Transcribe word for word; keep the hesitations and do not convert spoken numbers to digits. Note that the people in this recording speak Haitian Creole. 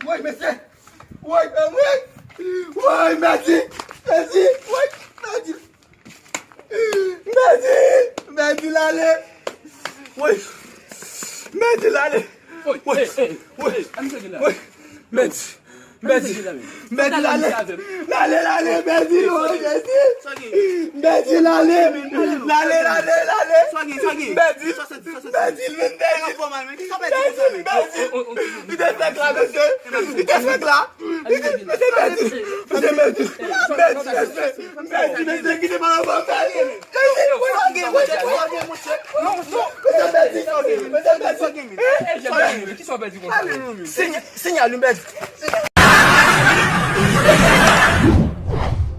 Woy, mesye! Woy, woy! Woy, mèdi! Mèdi! Woy, mèdi! Mèdi! Mèdi l ale! Woy! Mèdi l ale! Woy! Woy! Woy! Mèdi! Mèdi! Mèdi l ale! L ale, l ale, mèdi, non, mèdi! Mèdi l ale! L ale, l ale, l ale! Mèdi! Mèdi, l vin pèdi! Mèdi, mèdi! Li te fèk la, mesye! Li te fèk la! Li te, mesye, mèdi! Mesye, mèdi! Mèdi, mesye! Mèdi, mesye, kite m al anba, mèdi! Mèdi, mèdi! Mesye, mèdi! Mesye, mèdi! Sinyal, sinyal, nou mèdi!